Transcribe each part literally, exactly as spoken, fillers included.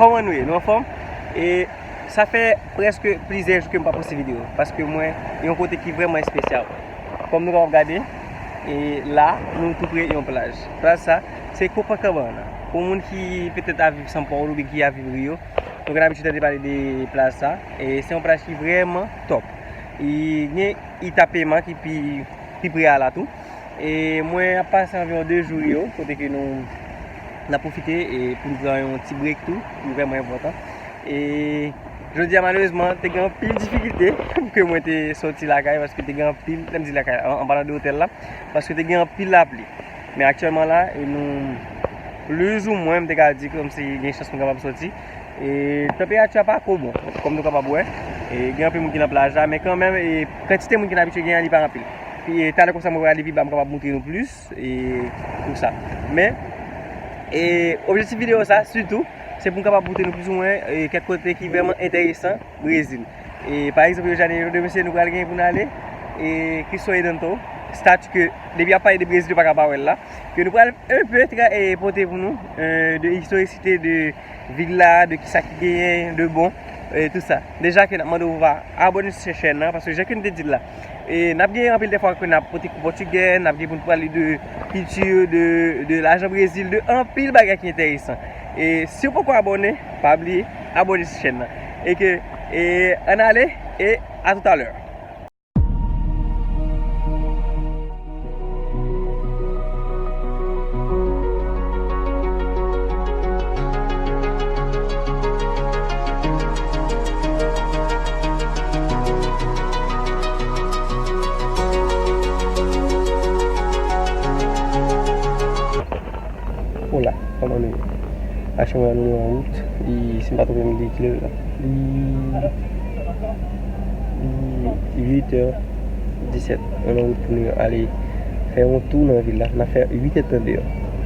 Kòman nou ye? Nou anfòm? E sa fè prèske plizyè jou ke m pa poste videyo, paske mwen, yon kote ki vrèman espesyal. Kòm nou kapab gade, e la, nou tou pre yon plaj. Plaj sa, se Copacabana. Pou moun ki petèt ap viv São Paulo oubyen ki ap viv Rio, nou gen abitid tande pale de plaj sa. E se yon plaj ki vrèman top. E gen Itapema ki pi, pi pre a la tou. E mwen ap pase anviwon de jou Rio, kote ke nou, n ap pwofite e pou n pran yon ti break tou, ki vrèman enpòtan. E jodi a, malerezman, te gen anpil difikilte pou ke mwen te soti lakay, paske te gen anpil, lè m di lakay, an, an palan de otèl la, paske te gen anpil lapli. Men aktyèlman la, e nou, plizoumwen, m te ka di kòmsi gen chans pou m kapab soti. E tanperati a pa twò bon, kòm nou kapab wè. E gen anpil moun ki nan plaj la, men kanmenm, e kantite moun ki abitye gen an, li pa anpil. Pi, e talè konsa, mwen prale pi ba, m kapab montre nou plis, e tou sa. Men, e objektif videyo sa, sitou, se pou m kapab montre nou plizoumwen, e kèk kote ki vrèman enteresan Brezil. E pa egzanp, Rio de Janeiro, demen se nou pral gen pou n ale, e Cristo Redentor, stati ke, depi y ap pale de Brezil, yo pa ka pa wè l la, ke nou pral enpe tra-, e pote pou nou, e de istorisite de vil la, de kisa ki genyen de bon, e tou sa. Deja ke n ap mande w pou w abòne sou chèn nan, paske jan ke n te di l la, e n ap gen anpil de fwa ke n ap pote kou pòtigè, n ap gen pou n pale de kilti, de, de lajan Brezil, de anpil bagay ki enteresan. E si w poko abòne, pa bliye abòne sou chèn nan. E ke, e ann ale, e a toutalè. Hola, kòman nou ye? Aktyèlman, nou an wout. Li, si m pa twonpe m, li kilè la? Li, li uit è disèt. Nou an wout pou nou ale fè yon tou nan vil la. N a fè uit èdtan deyò.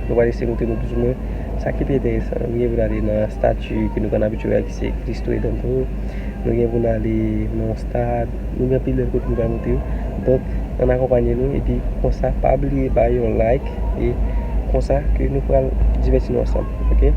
Nou pral eseye montre nou plizoumwen sa ki pi enteresan. Nou gen pou n ale nan stati ke nou konn abitye wè, ki se Cristo Redentor. Nou gen pou n ale nan yon stad. Nou gen anpil lòt kote nou pral montre yo. Donk, ann akonpanye nou. Epi, konsa, pa bliye bay yon like. E konsa ke nou pral divèti nou ansanm. Oke?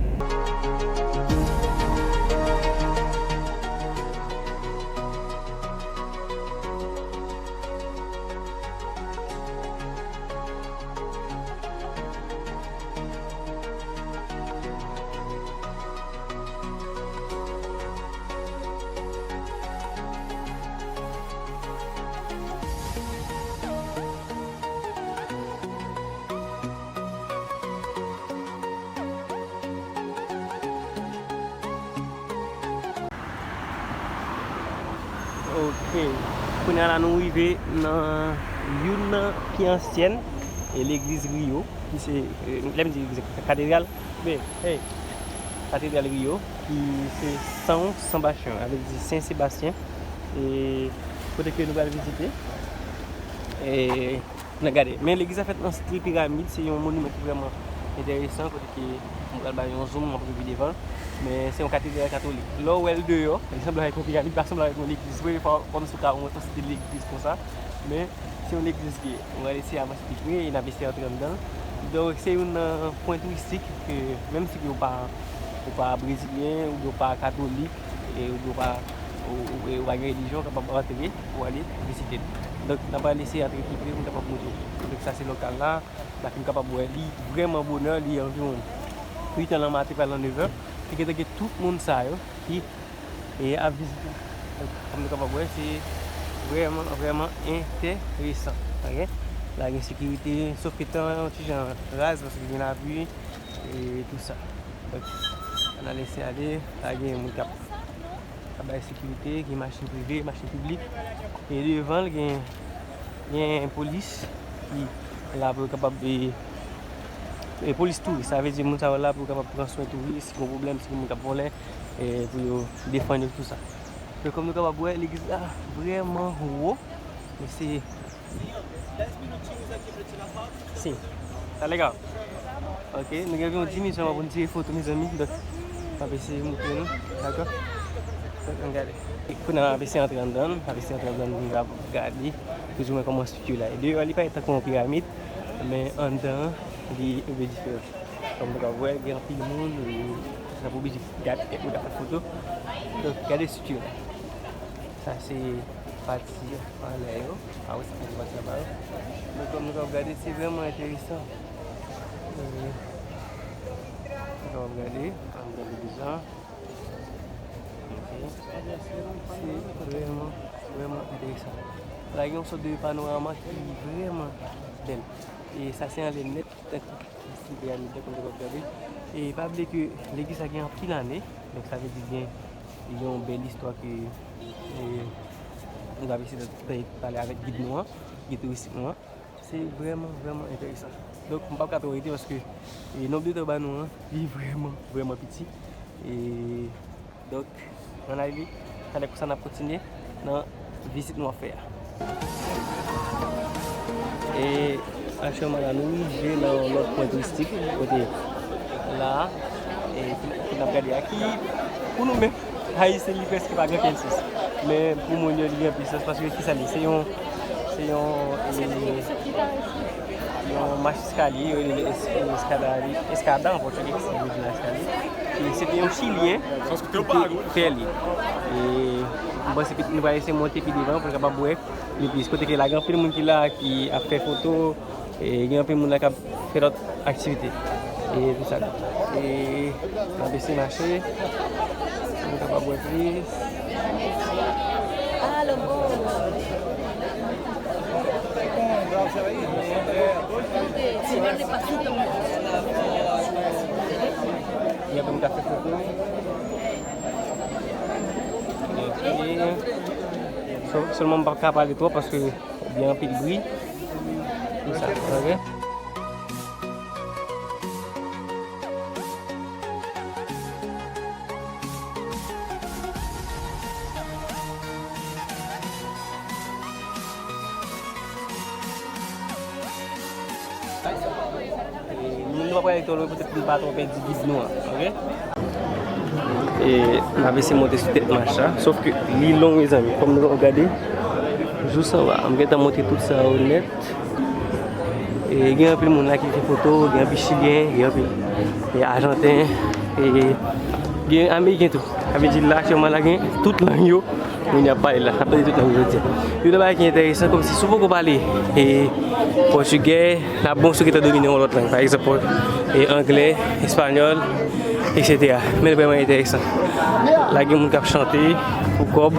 Ok. Kounye a la, nou rive nan youn nan pi ansyèn e legliz Rio, ki se, e, lè m di legliz, katedral, men, hey, katedral Rio, ki se São Sebastião, sa vle di Sen Sebastyen, e kote ke nou pral vizite. E, N a gade. Men legliz la fèt nan stil piramid, se yon moniman ki vrèman enteresan, kote ke mwen pral ba yon zoom, mwen pral pi devan. Men se yon katedral katolik. Lè w wè l deyò, li sanble avèk yon piramid, li pa sanble avèk yon legliz vre, fò, kòm si w ka wè yon stil legliz konsa. Men se yon legliz li ye. Mwen pral eseye avanse pi pre, e n ap eseye antre anndan. Donk, se youn nan pwen touristik ke, menm si ke w pa, ou pa brezilyen, oubyen w pa katolik, e oubyen w pa, ou, ou, ou pa gen relijyon, w kapab antre pou w ale vizite l. Donk, n ap pral eseye antre pi pre pou n kapab montre w. Donk, sa se lokal la. N ap fin kapab wè li vrèman bonè, li anviwon uit è nan maten, pral nan nevè. Li gentan gen tout moun sa yo ki, e, ap vizite. Donk, kòm nou kapab wè, se vrèman, vrèman enteresan. Ok? La gen sekirite, sof ke tan an yon ti jan raz, paske gen lapli, e tou sa. Donk, ann al lese ale, la gen moun k ap, k ap bay sekirite, gen machin prive, machin piblik. E devan l gen, gen polis ki la pou yo kapab, e, e polis touris. Sa vle di moun sa yo la pou yo kapab pran swen touris, si gen pwoblèm, si gen moun k ap vòlè, e pou yo defann yo, tou sa. Men kòm nou kapab wè, legliz la vrèman wo. Men se Sim. Tá legal. Ok, nou gen yon dis minit sèlman pou n tire foto, mezanmi. Donk, m ap eseye montre nou. Dakò? Donk, ann gade. Kounye a, m ap eseye antre anndan. M ap eseye antre anndan, m ap gade plizoumwen kòman estrikti la ye. Deyò, li parèt tankou yon piramid, men anndan, li enpe diferan. Kòm nou ka wè, gen anpil moun, e, Sa pou oblije gade kèk moun k ap fè foto. Donk, gade estrikti yo. Sa se pati anlè yo. A wi, sa se pati anba yo. Donk, kòm nou ka gade, se vrèman enteresan. Euh, nou ka gade, an gade deja. Ok. Se vrèman, vrèman enteresan. La gen yon sòt de panorama ki vrèman bèl. E sa se anlè nèt. Tankou si te a mitan kòm nou t ap gade. E pa bliye ke legliz la gen anpil ane, donk sa vle di gen yon bèl istwa ke, e, nou ap eseye pale avèk gid nou an, gid touristik nou an. Se vrèman, vrèman enteresan. Donk, m p ap ka twò rete paske, e, nonb de tan yo ba nou an, li vrèman, vrèman piti. E Donk, ann ale, talè konsa n ap kontinye nan vizit nou ap fè a. E aktyèlman la, nou rive nan yon lòt pwen touristik, kote la, e, ki, ki n ap gade a, ki, pou nou menm, Ayisyen, li prèske pa gen okenn sans. Men pou moun yo, li gen anpil sans, paske ki sa li ye? Se yon, se yon, e, yon mach eskalye, yo rele es-, eskadari-, eskada an pòtugè, ki se orijinal eskalye. E se te yon Chilyen ki te fè li. E m panse ke nou pral eseye monte pi devan pou n kapab wè li plis. Kote ke la gen anpil moun ki la, ki ap fè foto, e gen anpil moun la k ap fè lòt aktivite. E tout sa la. E n ap eseye mache. Pou nou kapab wè plis. Gen moun k ap fè foto. Epi, sèl-, sèlman m pa ka pale twòp paske gen anpil bri. Tout sa, ok? E, nou pa prale twò lwen poutèt pou n pa twò pèdi gid nou an, ok? E n ap eseye monte sou tèt mach la, sòf ke li long, mezanmi, kòm nou ka gade, jous anba. M gentan monte tout sa yo nèt. E gen anpil moun la ki fè foto, gen anpil Chilyen, gen anpil, e, Ajanten, e gen Ameriken tou. Sa vle di la, aktyèlman la, gen tout lang yo moun y ap pale la. N ap tande tout lang yo jodi a. Youn nan bagay ki enteresan, kòmsi si w poko pale, e, pòtugè, l ap bon si w gentan domine yon lòt lang. Pa egzanp, e, anglè, espanyòl, etsetera. Men l vrèman enteresan. La, gen moun k ap chante pou kòb.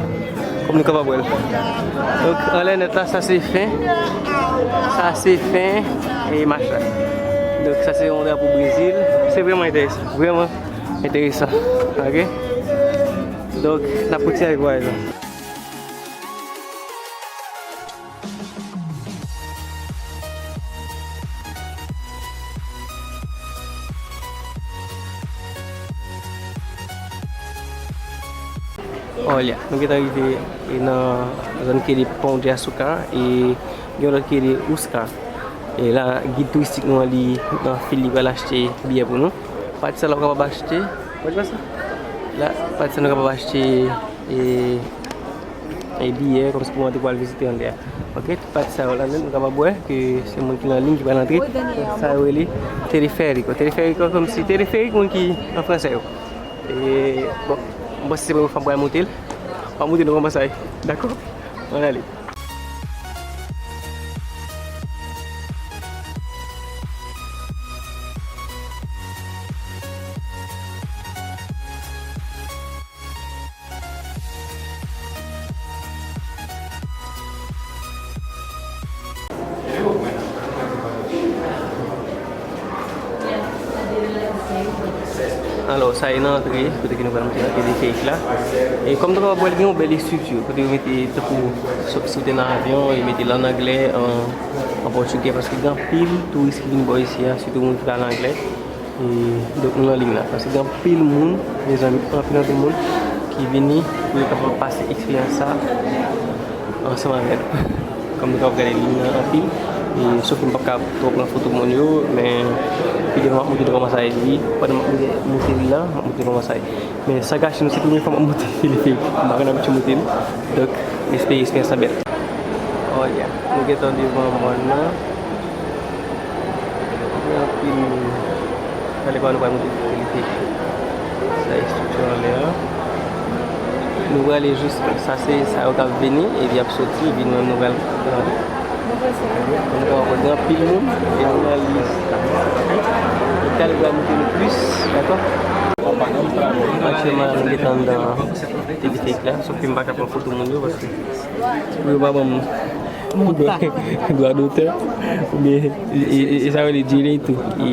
Kòm nou kapab wè l. Donk, anlè nèt la, sa se fen. Sa se fen e mach la. Donk, sa se yon drapo Brezil. Se vrèman enteresan. Vrèman enteresan. Ok? Donk, n ap kontinye avèk vwayaj la. Olya, nou gentan rive, e, nan zòn ki rele Pão de Açúcar, e gen yon lòt ki rele Uscar. E la, gid touristik nou an, li nan fil, li pral achte biyè pou nou. Pati sa la, w kapab achte, w wè sa? La, pati sa, nou kapab achte, e, e biyè, kòmsi pou antre, pou al vizite anndan. Ok, tout pati sa yo la, nou kapab wè ke se moun ki nan liy ki pral antre. Sa yo rele teleférico. Teleférico, kòmsi teleferik, moun ki an fransè yo. E, bon, m panse se premye fwa m pral monte l. M ap montre nou kòman sa ye. Dakò? Ann ale. Alò, sa e nan antre, kote ke nou pral monte nan teleferik la. E kòm nou kapab wè, l gen yon bèl estrikti, kote yo mete, tankou, si w te nan avyon, yo mete l ann anglè, an, an pòtugè, paske gen anpil touris ki vin bò isi a, sitou moun ki pale anglè. E, donk, nou nan liy la, paske gen anpil moun, mezanmi, anpil, anpil moun ki vini pou yo kapab pase eksperyans sa ansanm avè nou. Kòm nou kapab gade, liy nan anpil, e, sòf ke m p ap ka twò pran foto moun yo, men pi devan m ap montre nou kòman sa ye, wi. Pandan m ap montre, montre liy la, m ap montre kòman sa ye. Men san kache nou, se premye fwa m ap monte teleferik. M pa konn abitye monte l. Donk, m espere eksperyans lan bèl. Olya, nou gentan devan mòn nan. Gen anpil moun. Gade kòman nou pral monte teleferik. Sa estrikti anlè a. Nou prale jis, sa se sa yo k ap vini, epi y ap soti, epi nou menm nou pral rantre. Nou ka wè gen anpil moun, e nou nan lis. Epi talè pral montre nou plis, dakò? Aktyèlman la, nou gentan anndan T V T X la, sòf ke m pa ka pran foto moun yo, paske pou yo pa ban m dwa dotè, oubyen, e, e, e sa yo rele direito e,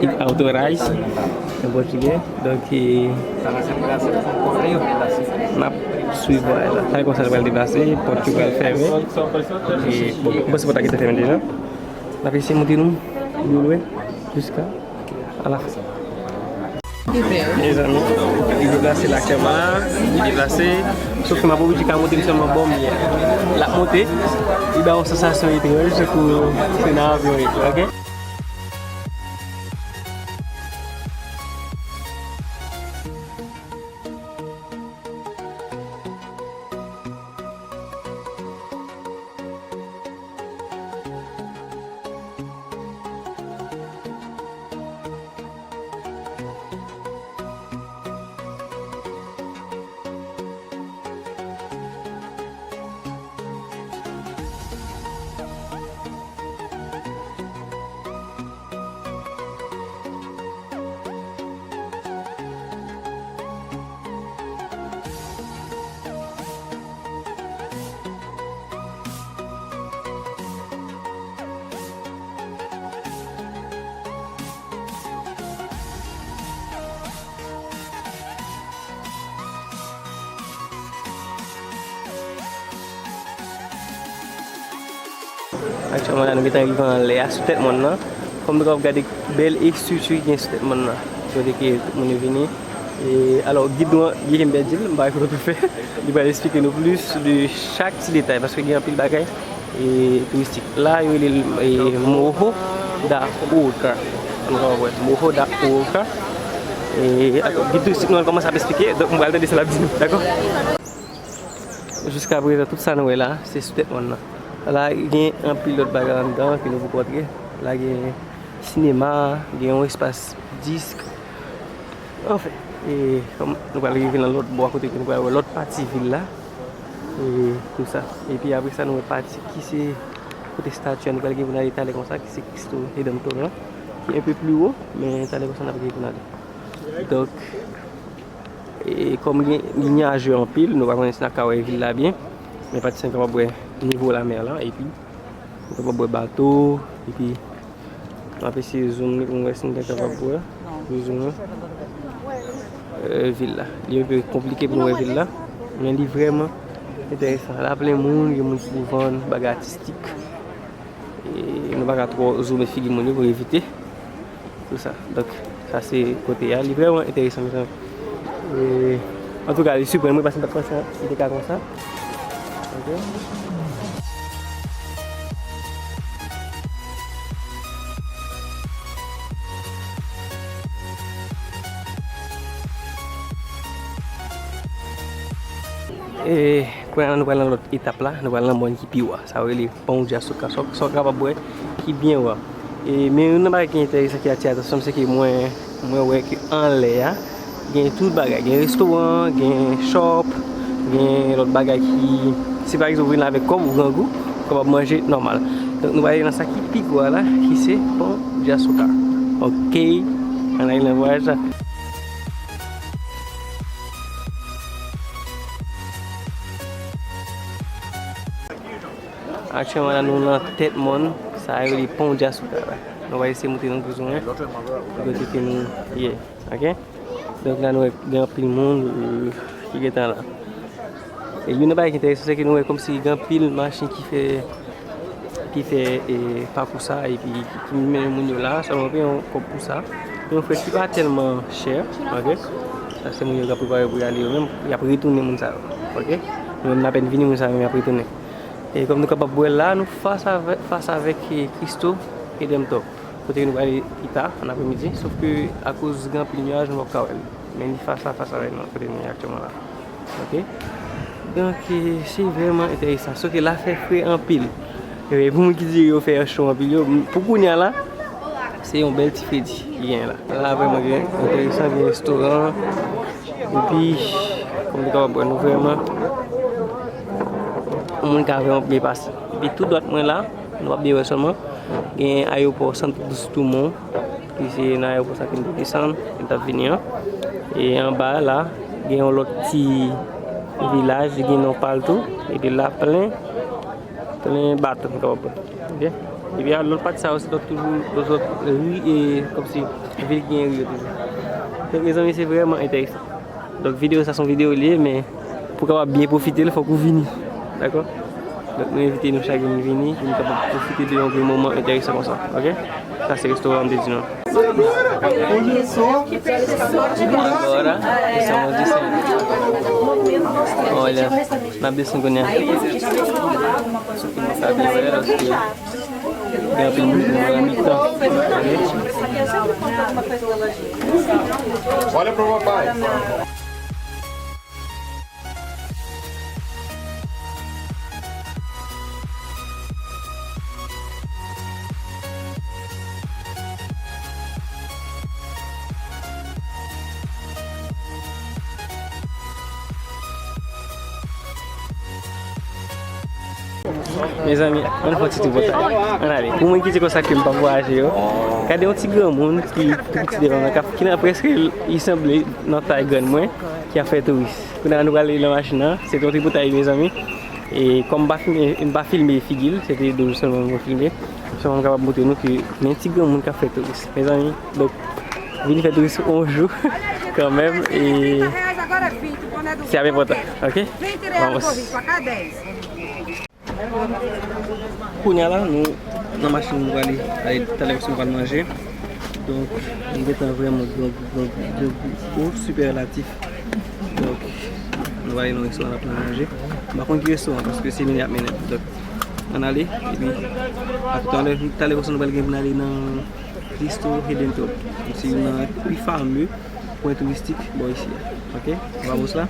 e autorais, an pòtigè. Donk, e, n ap swiv vwayaj la. Talè konsa l pral deplase, pòt yo pral fèmen. E, bon, m panse pòt la gentan fèmen deja. N ap eseye montre nou de lwen jiska alafen. Mezanmi, li deplase la aktyèlman la, li deplase. Sòf ke m ap oblije ka montre l sèlman bò m ye a. L ap monte, li ba yon sansasyon etranj, tankou se nan avyon li, ok? Aktyèlman la, nou gentan rive anlè a, sou tèt mòn nan. Kòm nou kapab gade bèl estrikti ki gen sou tèt mòn nan. Kote ke tout moun yo vini. E, alò, gid nou an, Guy Kembe di l, m pa wè ki kote pou fè. Li pral esplike nou plis de chak ti detay, paske gen anpil bagay, e, touristik. La, yo rele l, e, Morro da Urca. Nou kapab wè, Morro da Urca. E, atò, gid touristik nou an kòmanse ap esplike, donk m pral tande sa l ap di nou, dakò? Jiska prezan, tout sa nou wè la, se sou tèt mòn nan. La, gen anpil lòt bagay anndan ke nou poko antre. La, gen sinema, gen yon espas disk. Anfen, e, kòm nou pral rive nan lòt bò a kote ke nou pral wè lòt pati vil la. E, tou sa. Epi apre sa, nou wè pati ki se kote estati a, nou pral gen pou n ale talè konsa, ki se Cristo Redentor lan, ki enpe pli wo, men talè konsa n ap gen pou n ale. Donk, e, kòm gen, li nyaje anpil, nou pa konnen si n ap ka wè vil la byen, men pati sa n kapab wè nivo lamè lan, epi nou kapab wè bato, epi m ap eseye zoom li pou m wè si m ta kapab wè, plizoumwen, e, vil la. Li enpe konplike pou nou wè vil la, men li vrèman enteresan. La plen moun, gen moun ki pou vann, bagay atistik. E nou pa ka twò zoome figi moun yo pou evite tou sa. Donk, sa se kote a. Li vrèman enteresan, mezanmi. E, antouka, li siprann mwen paske m pa t panse li te ka konsa. Ok. E, kounye a nou pral nan lòt etap la, nou pral nan mòn ki pi wo a. Sa yo rele Pão de Açúcar, sa w, sa w kapab wè ki byen wo a. E, men youn nan bagay ki enteresan, ki atire atansyon m, se ke mwen, mwen wè ke anlè a, gen tout bagay. Gen restoran, gen shop, gen lòt bagay ki, si pa egzanp ou vin la avèk kòb ou grangou, ou kapab manje nòmal. Donk, nou prale nan sa ki pi gwo a la, ki se Pão de Açúcar. Ok, ann ale nan vwayaj la. Aktyèlman la, nou nan tèt mòn, sa yo rele Pão de Açúcar la. Nou va eseye montre nou plizoumwen kote ke nou ye, ok? Donk la, nou wè gen anpil moun, euh, ki gentan la. E youn nan bagay ki enteresan, se ke nou wè kòmsi gen anpil machin ki fè ki fè, e, pakou sa, epi ki mennen moun yo la, sèlman yo peye yon kòb pou sa. Yon frè ki pa tèlman chè, ok? Sa se moun yo k ap prepare pou y ale yo menm, y ap retounen moun sa yo, ok? Yo menm n apèn vini, moun sa yo menm y ap retounen. E kòm nou kapab wè la, nou fas avè-, fas avèk, e, Cristo Redentor. Kote nou prale pita, an apremidi, sòf ke akoz gen anpil nyaj, nou p ap ka wè l. Men li fas a fas avèk nou, kote nou ye aktyèlman la. Ok? Donk, e, se vrèman enteresan. Sòf ke la fè fre anpil. E pou moun ki di yo fè cho anpil yo, m-, pou kounye a la, Se yon bèl ti fredi ki genyen la. La vrèman gen enteresan, gen restoran. Epi, kòm nou kapab wè, nou vrèman yon moun ka vrèman byen pase. Epi tou dwat mwen la, nou ap byen wè sèlman, gen ayewopò Santos Dumont, ki se nan ayewopò sa ke nou te desann, nou t ap vini an. E anba la, gen yon lòt ti vilaj, li gen non pa l tou. Epi la plen, plen bato, nou kapab wè. Ok? Epi a lòt pati sa yo, se lòt toujou, lòt, lòt ri, e kòmsi vil ki gen ri yo toujou. Donk, mezanmi, se vrèman enteresan. Donk, videyo sa se yon videyo li ye, men pou w kapab byen pwofite l, fòk ou vini. Dakò? Donk, nou envite nou chak moun vini, pou nou kapab pwofite de yon grenn moman enteresan konsa. Ok? Sa se restoran m te di nou. Agora estamos descendo. Olha, n ap desann kounye a. Sa byen wè, lòske gen anpil moun nan mitan. Olha pro papai. Mezanmi, ann fè yon ti tripotay. Ann ale. Pou moun ki di konsa ke m p ap vwayaje yo, gade yon ti granmoun ki tou piti devan mwen, k ap, ki nan prèske, li sanble nan tay grann mwen, ki ap fè touris. Kounye a nou prale nan machin nan, se te yon tripotay, mezanmi. E kòm m pa filme, m pa filme figi l, se te do l sèlman mwen filme. Sèlman m kapab montre nou ke men ti granmoun k ap fè touris. Mezanmi, donk, vin fè touris yon jou kanmenm, e se ap enpòtan, ok? Vamos. Kounye a la, nou nan machin, nou prale, ale talè paske nou pral manje. Donk, nou gentan vrèman grangou, grangou, grangou o sipèlatif. Donk, nou prale nan restoran, n ap pran manje. M pa konn ki restoran, paske se mennen y ap mennen. Donk, ann ale, epi, apre talè, talè konsa nou pral gen pou n ale nan Cristo Redentor. Se youn nan pi fame pwen touristik bò isi a. Ok? Vamos la.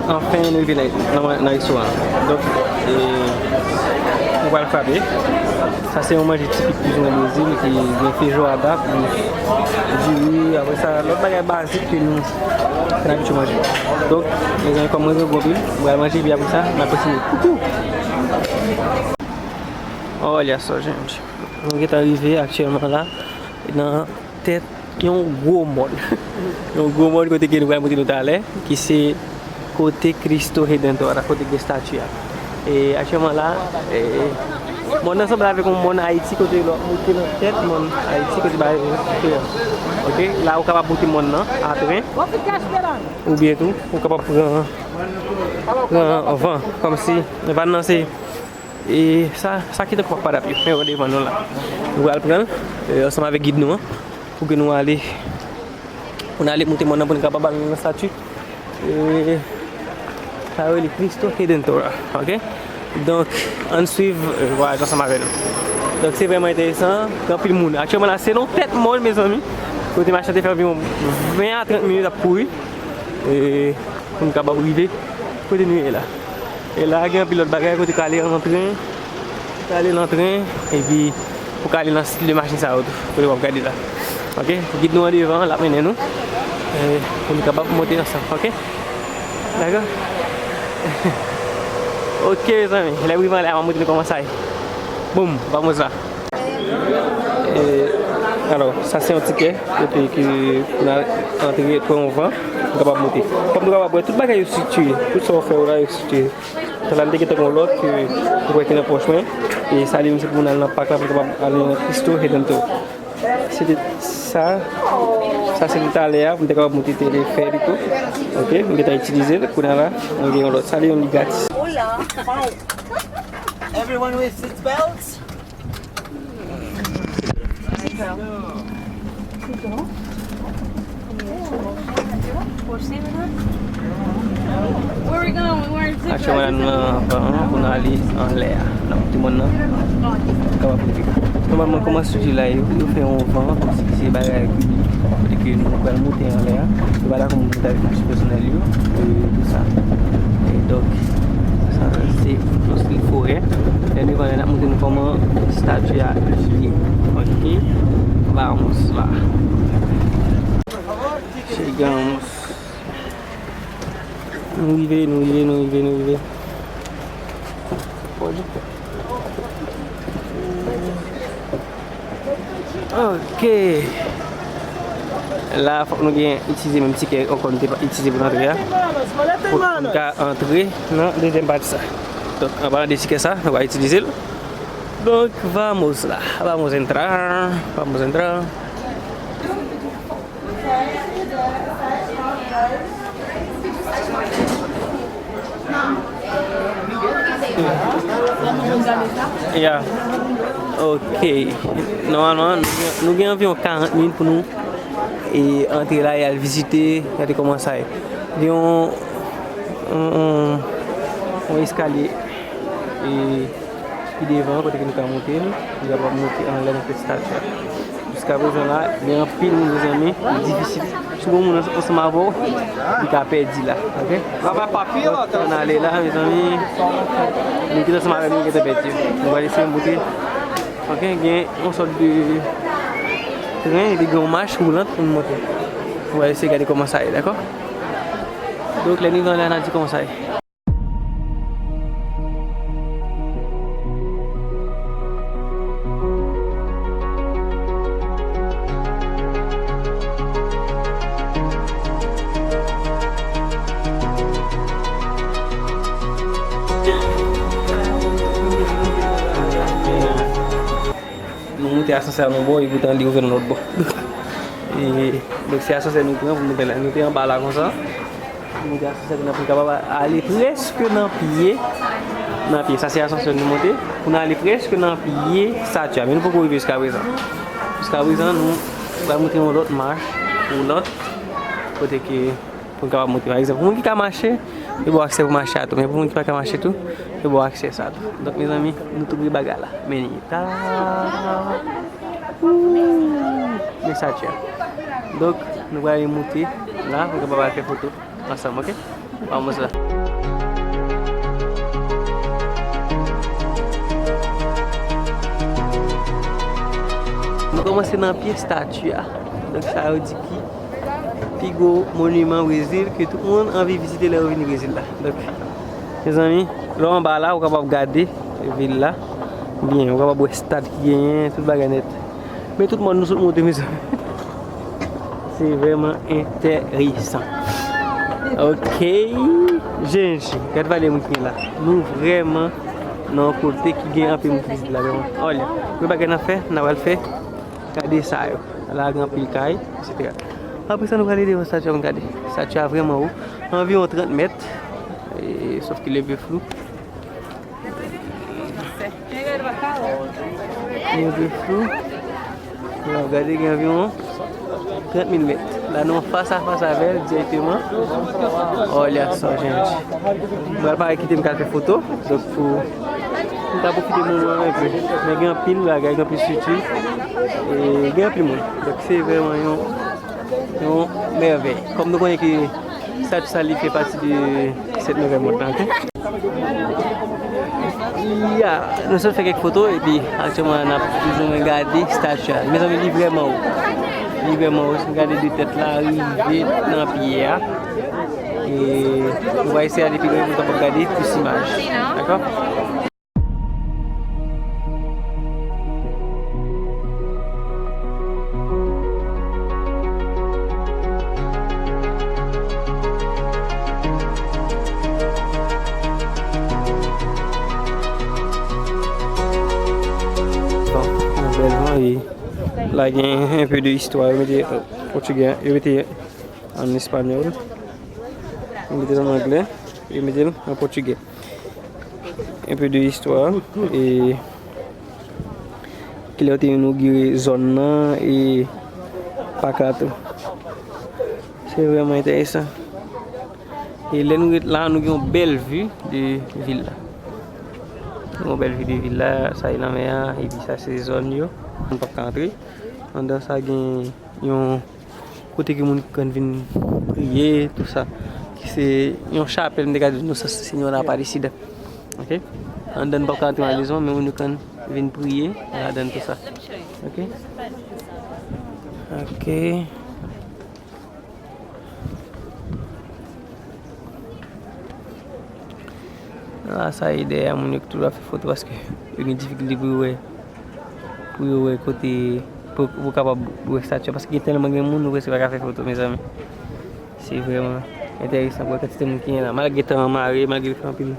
Anfen, nou rive nan, nan, nan restoran an. Donk, e, nou pral frape. Sa se yon manje tipik plizoumwen Brezil ki gen feijoada, plis diri, apre sa, lòt bagay bazik ke nou, ke n abitye manje. Donk, mezanmi, kòm mwen grangou anpil, m pral manje, epi apre sa, n ap kontinye. Koukou! Olha só, gente. Nou gentan rive aktyèlman la nan tèt yon gwo mòn. Yon gwo mòn kote ke nou pral montre nou talè, ki se kote Cristo Redentor a, kote gen estati a. E aktyèlman la, e, mòn nan sanble avèk yon mòn Ayiti kote lè w ap monte nan tèt mòn Ayiti kote bagay yo. Ok, la ou kapab monte mòn nan a tren. Oubyen tou, ou kapab pran, pran van, kòmsi van nan se E sa, sa ki tankou padap yo, men yo devan nou la. Nou pral pran l, e, ansanm avèk gid nou an, pou ke nou ale, pou n ale monte mòn nan, pou n kapab al nan estati, e, sa yo rele Cristo Redentor a, ok? Donk, ann swiv, e, vwayaj ansanm avè nou. Donk, se vrèman enteresan, gen anpil moun. Aktyèlman la, se nan tèt mòn, mezanmi, kote machin te fè anviwon ven a trant minit ap kouri, e, pou n kapab rive kote nou ye la. E la, gen anpil lòt bagay kote w ka ale nan tren. Ou ka ale nan tren, epi ou ka ale nan stil de machin sa yo tou, kote w ap gade la. Ok? Gid nou an devan, l ap mennen nou. E, pou nou kapab monte ansanm, ok? Dakò? Ok, mezanmi, lè w rive anlè a, m ap montre nou kòman sa ye. Boum, vamos la. E, alò, sa se yon tikè, kote ke pou n al antre, pran yon van, nou kapab monte. Kòm nou kapab wè, tout bagay yo estriktiye, tout sa w fè yo la, yo estriktiye. Talè a m te gentan gen yon lòt ke m kwè ki nan pòch mwen. E sa li menm se pou n al nan pak la pou n kapab al nan Cristo Redentor. Se te sa, sa se te talè a pou m te kapab monte telefèrik ou. Ok, m gentan itilize l. Kounye a la, mwen gen yon lòt. Sa li menm li gratis. Hola. Everyone with seat belts? Aktyèlman la, nou nan van an pou n ale anlè a. N ap monte mòn nan. Kapab rive. Nòmalman, kòman estrikti la ye, yo fè yon van, kòmsi ki se bagay piblik, kote ke nou pral monte anlè a. Yo pa dakò moun monte avèk machin pèsonèl yo, e tout sa. E donk, sa, se lòske l fè Lè nou rive anlè, n ap montre nou kòman estati a ye. Ok. Vamos lá. Chegamos. Nou rive, nou rive, nou rive, nou rive. Pòdi. Ok. La, fòk nou gen itilize menm tikè ankò nou te itilize pou n antre a. Pou n ka antre nan dezyèm pati sa. Donk, anpalan de tikè sa, nou va itilize l. Donk, vamos lá. Vamos entrar. Vamos entrar. Yeah. Ok. Nòmalman, nou gen, nou gen anviwon karant minit pou nou e antre la e al vizite, gade kòman sa ye. Gen yon, yon, yon, yon eskalye e ki devan an, kote ke nou ka monte, nou, nou kapab monte anlè nan tèt estati a. Jiskaprezan la, gen anpil moun, mezanmi, li difisil. Si yon moun ansanm avè w, li ka pèdi la, ok? Donk, ann ale la, mezanmi, moun ki t ansanm avè nou gentan pèdi. Nou va eseye monte, ok? Gen yon sòt de tren, epi gen yon mach woulant pou nou monte. Nou va eseye gade kòman sa ye, dakò? Donk, lè nou rive anlè a, n a di kòman sa ye. Nou moute asansè a nan bò, e poutan li ouvè nan lòt bò. E, donk, se asansè nou pran pou moute la. Nou te anba la konsa. Nou te asansè nan pou n kapab ale prèske nan pye. Nan pye. Sa se asansè nou monte. Pou n ale prèske nan pye estati a. Men nou poko rive jiskaprezan. Jiskaprezan, nou pral montre yon lòt mach woulant. Kote ke pou n kapab monte. Pa egzanp, pou moun ki ka mache, yo ba w aksè pou mache a tou. Men pou moun ki pa ka mache tou, yo ba w aksè sa tou. Donk, mezanmi, nou tou pre bagay la. Men li ta. Ooh, men sa tya. Donk, nou prale monte la, nou kapab al fè foto ansanm, ok? Vamos lá. Nou kòmanse nan pye estati a. Donk, sa yo di ki pi gwo moniman Brezil ke tout moun anvi vizite lè yo vini Brezil la. Donk, mezanmi, lè w anba la, ou kapab gade vil la byen, ou kapab wè estad ki genyen, tout bagay nèt. Men tout mòn nou sot monte, mezanmi. Se vrèman enteresan. Ok, jennj, gad valè moun ki gen la. Nou vrèman nan yon kote ki gen anpil moun ki vizite la, vrèman. Olha, premye bagay n ap fè, n a pral fè, gade sa yo. La gen anpil kay, etsetera. Apre sa, nou prale devan estati a, nou gade. Estati a vrèman wo, anviwon trant mèt, e, sòf ki li enpe flou. Li enpe flou. Bon, gade, gen anviwon trant mil mèt. La, nou fas a fas avè l dirèkteman. Olha só, gente. Mwen pral kite m ka fè foto. Donk, pou m ta pwofite moman an enpe. Men gen anpil bagay, gen anpil estrikti. E gen anpil moun. Donk, se vrèman yon, yon mèvèy. Kòm nou konnen ke estati sa, li fè pati de Sèt Mèvèy mond lan, ok? Ya, nou sot fè kèk foto, epi aktyèlman n ap plizoumwen gade estati a. Mezanmi, li vrèman wo. Li vrèman wo. Si n gade de tèt la, rive nan pye a. E nou va eseye ale pi lwen pou n kapab gade plis imaj. Dakò? Bon, yon bèl van, e la gen enpe de istwa. Yo mete, euh, pòtigè, yo mete an espanyòl, yo mete l an anglè, yo mete l an pòtigè. Enpe de istwa, e kilè yo te inogire zòn nan, e pak la tou. Se vrèman enteresan. E lè nou ret la, nou gen yon bèl vi de vil la. Nou gen yon bèl vi de vil la, sa e lanmè a, epi sa se zòn yo. Moun p ap ka antre. Anndan sa gen yon kote ke moun konn vin priye, tou sa. Ki se yon chapèl, m te ka di nou, Nossa Senhora Aparecida. Ok? Anndan n p ap ka antre malezman, men moun yo konn vin priye ladan tou sa. Ok? Ok. La sa e dèyè moun yo ki toujou ap fè foto paske yo gen difikilte pou yo wè, pou yo wè kote, pou, pou kapab wè estati a, paske gen tèlman gen moun, ou prèske pa ka fè foto, mezanmi. Se vrèman enteresan pou wè kantite moun ki gen la. Malgre tan an mare, malgre fè anpil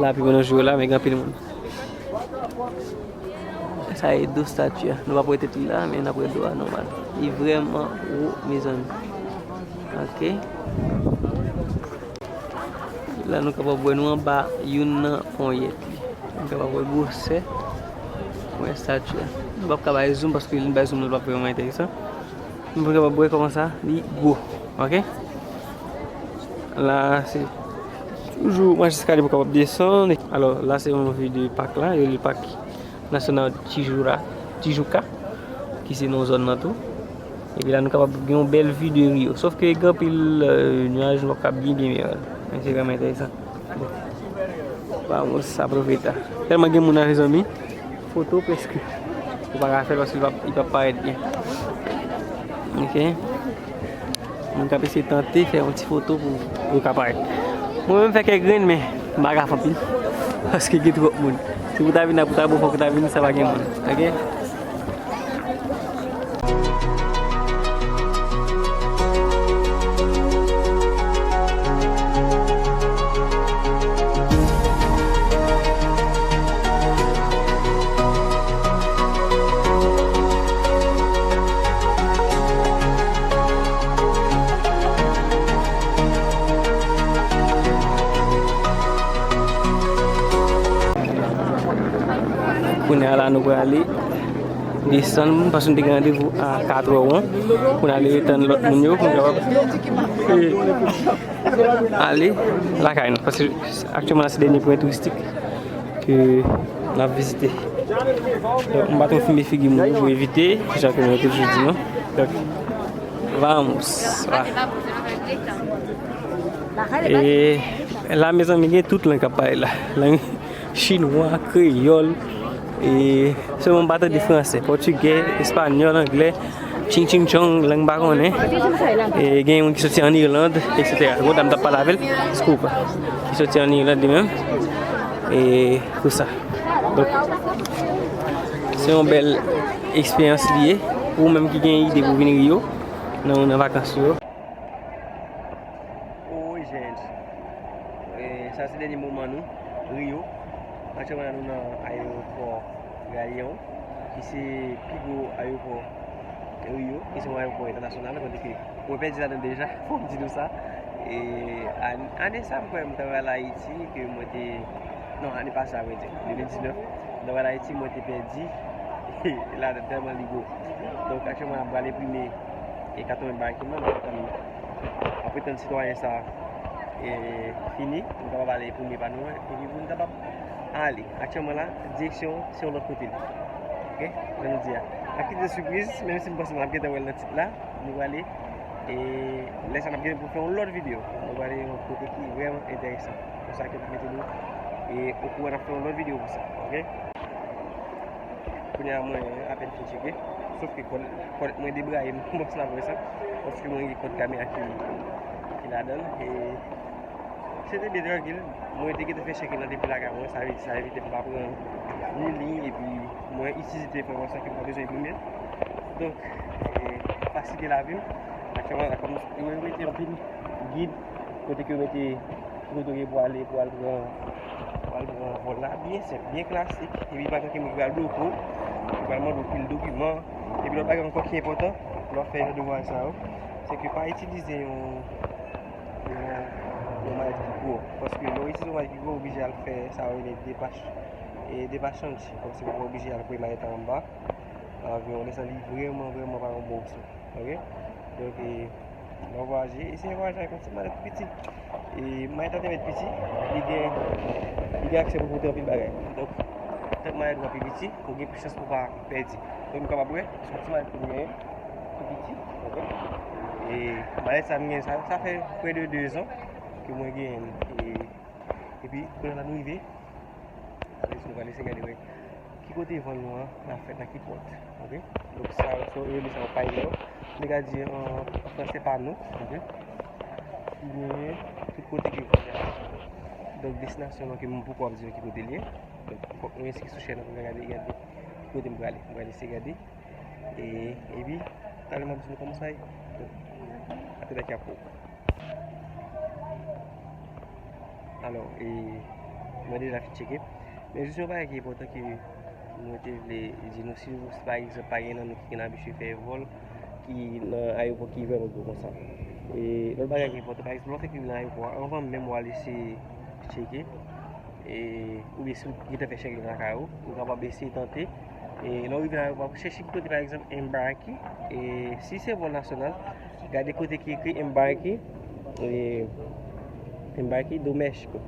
lapli pandan jou la, men gen anpil moun. Sa e do estati a. Nou p ap wè tèt li la, men n ap wè do a nòmal. Li vrèman wo, mezanmi. Ok. La nou kapab wè nou anba youn nan ponyèt li. Nou kapab wè gwosè pou estati a. Nou p ap ka bay zoom paske lè n bay zoom nan, li p ap vrèman enteresan. Nou pou kapab wè kòman sa li gwo. Ok? La se toujou mach eskalye pou kapab desann. Alò, la se yon vi de pak la, yo rele pak nasyonal Tijuca, Tijuca, ki se nan zòn nan tou. Epi la nou kapab gen yon bèl vi de Rio. Sof ke gen anpil, euh, nuaj, nou p ap ka byen byen wè l. Men se vrèman enteresan. Bon. Vamos aproveitar. Tèlman gen moun la, mezanmi. Foto prèske ou pa ka fè l paske li p ap, li p ap parèt byen. Ok. Moun k ap eseye tante fè yon ti foto pou, pou yo ka parèt. Mwen menm fè kèk grenn, men m pa ka fè anpil. Paske gen twòp moun. Si pou ta vin la, pou ta bon, fòk ou ta vin, sa pa gen moun. Ok? Kounye a la, nou prale desann, paske nou te gen randevou a katrè won pou n ale retann lòt moun yo pou n kapab, eh, ale lakay nou. Paske aktyèlman la, se dènye pwen touristik ke n ap vizite. Donk, m pa twò filme figi moun yo pou evite, jan ke mwen toujou di nou. Donk, vamos. Voilà. E la, mezanmi, gen tout lang k ap pale la. Lang chinwa, kreyòl, e sèlman m pa tande fransè, pòtigè, espanyòl, anglè, ching ching chong, lang m pa konnen. E gen moun ki soti ann Irland, etsetera. Gon dam t ap pale avè l, diskou pa. Ki soti ann Irland li menm. E tou sa. Donk, se yon bèl eksperyans li ye pou ou menm ki gen ide pou vin Rio nan, nan vakans yo. Oi, gente. E, sa se dènye moman nou, Rio. Aktyèlman la, nou nan ayewopò Galeão, ki se pi gwo ayewopò Rio, ki se yon ayewopò entènasyonal, kote ke mwen pèdi ladan l deja, fò m di nou sa. E, an-, ane sa, m kwè m t al Ayiti, ke mwen te, non, ane pase, a vrè di, de mil diznèf, m t al Ayiti, mwen te pèdi ladan l tèlman li gwo. Donk, aktyèlman, n ap pral enprime e katreven bagay ki mank, m ap tann, ap tann sitwayen sa, e, fini, pou n kapab ale pou men pa nou an, epi pou n kapab ale. Aktyèlman la, direksyon se yon lòt kote li. Ok? Jan nou di a. N ap kite sipriz, menm si m panse n ap gentan wè l nan tit la, nou prale. E lè sa n ap gentan pou fè yon lòt videyo. Nou prale yon kote ki vrèman enteresan. Konsa ke n ap mete nou, e, okouran, n ap fè yon lòt videyo pou sa. Ok? Kounye a mwen apèn fin tcheke. Sof ke kòd, kòd mwen debraye m kòmanse la pou sa. Paske mwen gen kòd kamera ki, ki ladan l. E se te byen trankil. Mwen te gentan fè check-in nan depi lakay mwen. Sa, sa evite m pa pran ni liy. Epi mwen itilize telefòn mwen san ke m pa bezwen enprime. Donk, e, fasilite lavi m. Aktyèlman, la, kòm yo mete anpil gid, kote ke yo mete kote w ye pou ale, pou al pran, pou al pran vòl la, byen senp, byen klasik. Epi pa gen ankenn moun ki pral bloke w, ki pral mande w pil dokiman. Epi lòt bagay ankò ki enpòtan, lè w ap fè jan de vwayaj sa yo, se ke pa itilize yon, yon, yon malèt ki gwo. Paske lè w itilize yon malèt ki gwo, w oblije al fè sa yo rele depach, e depach chanj. Kòmsi w oblije al voye malèt la anba. Avyon, lè sa li vrèman, vrèman pa yon bon opsyon. Ok? Donk, e, lè w vwayaje, eseye vwayaje avèk yon ti malèt pi piti. E malèt la te mèt piti, li gen, li gen aksè pou pote anpil bagay. Donk, tank malèt ou a pi piti, ou gen plis chans pou w pa pèdi. Donk, nou kapab wè, se yon ti malèt ke m genyen, pi piti, ok? E malèt sa m genyen, sa, sa fè près de de zan ke mwen genyen l. E, epi, kounye a la nou rive, Mwen pral eseye gade wè ki kote vòl nou an ap fèt, nan ki pòt. Ok? Donk sa, sa yo rele sa yon pylône. Nou ka di an, an fransè pano. Ok? Ki genyen tout kote ke vòl la. Donk destinasyon nou ke mwen poko ap di nou ki kote l ye. Donk fòk nou enskri sou chèn nan pou nou gade, gade ki kote m prale. M prale eseye gade. E, epi, talè m ap di nou kòman sa ye. Donk, atè dakyapo. Alò, e, mwen deja fin tcheke. Men jis yon bagay ki enpòtan ke mwen te vle di nou, si, si pa egzanp, pa gen nan nou ki gen abitye fè vòl, ki nan ayewopò ki vrèman gwo konsa. E lòt bagay ki enpòtan, pa egzanp, lè w fèk rive nan ayewopò a, anvan menm w al eseye tcheke, e, oubyen si w gentan fè tcheke lakay ou, ou kapab eseye tante. E lè w rive nan ayewopò a, chèche ki kote, pa egzanp, embarke. E si se vòl nasyonal, gade kote ki ekri embarke, e, embarke doméstico.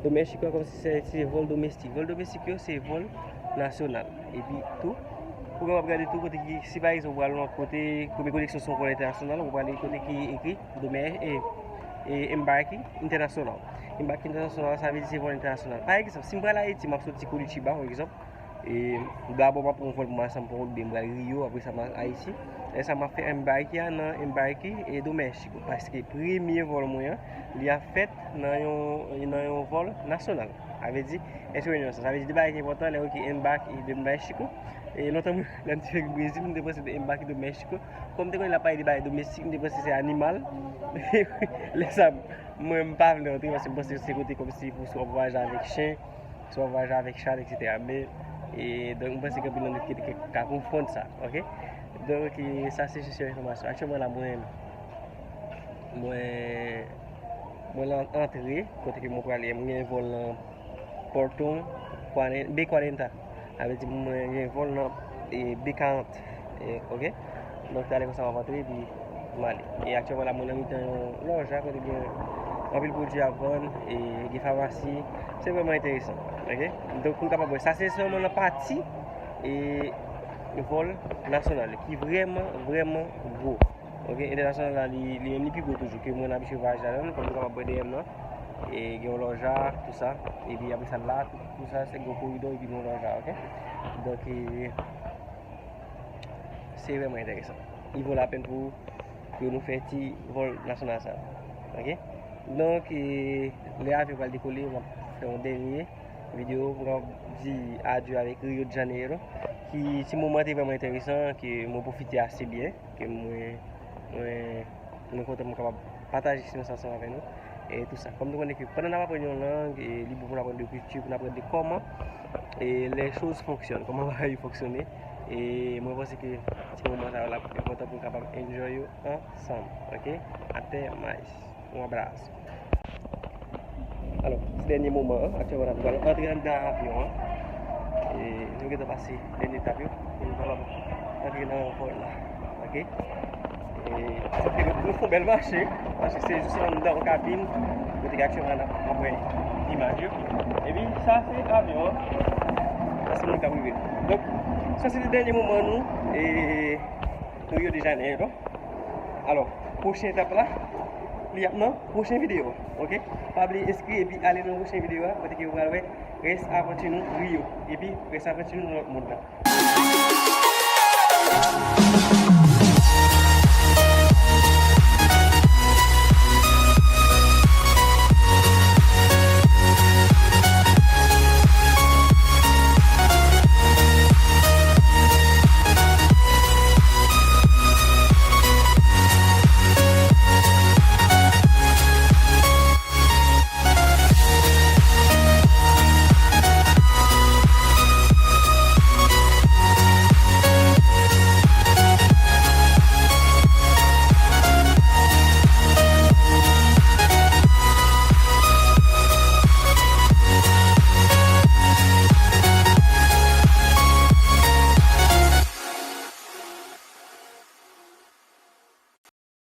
Doméstico a kòmsi se, se vòl domestik. Vòl domestik yo, se vòl nasyonal. Epi tou, ou kapab gade tou kote ki, si pa egzanp, ou pral yon lòt kote, premye koneksyon se yon vòl entènasyonal, ou prale kote ki ekri domè-, e, e, embarke entènasyonal. Embarke entènasyonal, sa vle di se vòl entènasyonal. Pa egzanp, si m pral Ayiti, m ap soti Curitiba, pa egzanp, e, dabò m ap pran yon vòl pou m al São Paulo, oubyen m pral Rio, apre sa m al Ayiti. Lè sa m ap fè embarke a nan embarke, e, doméstico, paske premye vòl mwen an, li ap fèt nan yon, nan yon vòl nasyonal. Sa vle di, èske w konprann sa? Sa vle di de bagay ki enpòtan, lè yo ki embarke doméstico. E lontan mwen, lè m te fèk Brezil, m te panse de embarke doméstico. Kòm m te konnen l ap pale de bagay domestik, m te panse se animal. Lè sa, mwen, m pa vle antre, paske m panse se kote kòmsi pou si w ap vwayaje avèk chen, si w ap vwayaje avèk chat, etsetera. Men, e, donk, m panse gen anpil nan nou ki te ka konfonn sa, ok? Donk, e, sa se jis yon enfòmasyon. Aktyèlman la, mwen, mwen, mwen lan antre, kote ke mwen prale, mwen gen vòl nan Porto quarenta, B quarenta. Sa vle di mwen gen vòl nan, e, B karant, e, ok? Donk, talè konsa m ap antre, epi m ale. E aktyèlman la, mwen nan mitan yon lòja kote gen anpil pwodui ap vann, e gen famasi. Se vrèman enteresan, ok? Donk, pou nou kapab wè, sa se sèlman nan pati, e, vòl nasyonal, ki vrèman, vrèman gwo. Ok, entènasyonal la, li, li menm li pi gwo toujou ke mwen abitye vwayaje ladan l, kòm nou kapab wè dèyè m nan. E gen yon lòja, tou sa. Epi apre sa la, tou, tou sa, se gwo koridò, epi gen yon lòja, ok? Donk, e, se vrèman enteresan. Li vo lapèn pou, pou nou fè ti vòl nasyonal sa. Ok? Donk, e, lè avyon pral dekole, m ap fè yon dènye videyo pou m kapab di adye avèk Rio de Janeiro, ki ti moman te vrèman enteresan, ke mwen pwofite ase byen, ke mwen, mwen, mwen kontan mwen kapab pataje eksperyans ansanm avè nou, e tou sa. Kòm nou konnen ke pandan n ap aprann yon lang, e li bon pou n aprann de kilti, pou n aprann de kòman, e les choses fonctionnent, kòman bagay yo fonksyone. E mwen panse ke ti moman sa yo la enpòtan pou n kapab enjoy yo ansanm, ok? Até mais. Un abrazo. Alò, se dènye moman an, aktyèlman n ap pral antre anndan avyon an. E nou gentan pase dènye etap yo, pou nou kapab antre nan vòl la. Ok? E, nou fè yon bèl mache, paske se jis anndan yon kabin, kote ke aktyèlman n ap, n ap wè imaj yo. Epi, sa se avyon an. Sa se moun k ap rive. Donk, sa se te dènye moman nou, e, Rio de Janeiro. Alò, pwochen etap la, li ap nan pwochen videyo. Ok? Pa bliye enskri epi ale nan pwochen videyo a, kote ke ou pral wè rès avanti nou Rio. Epi rès avanti nou nan lòt mond lan.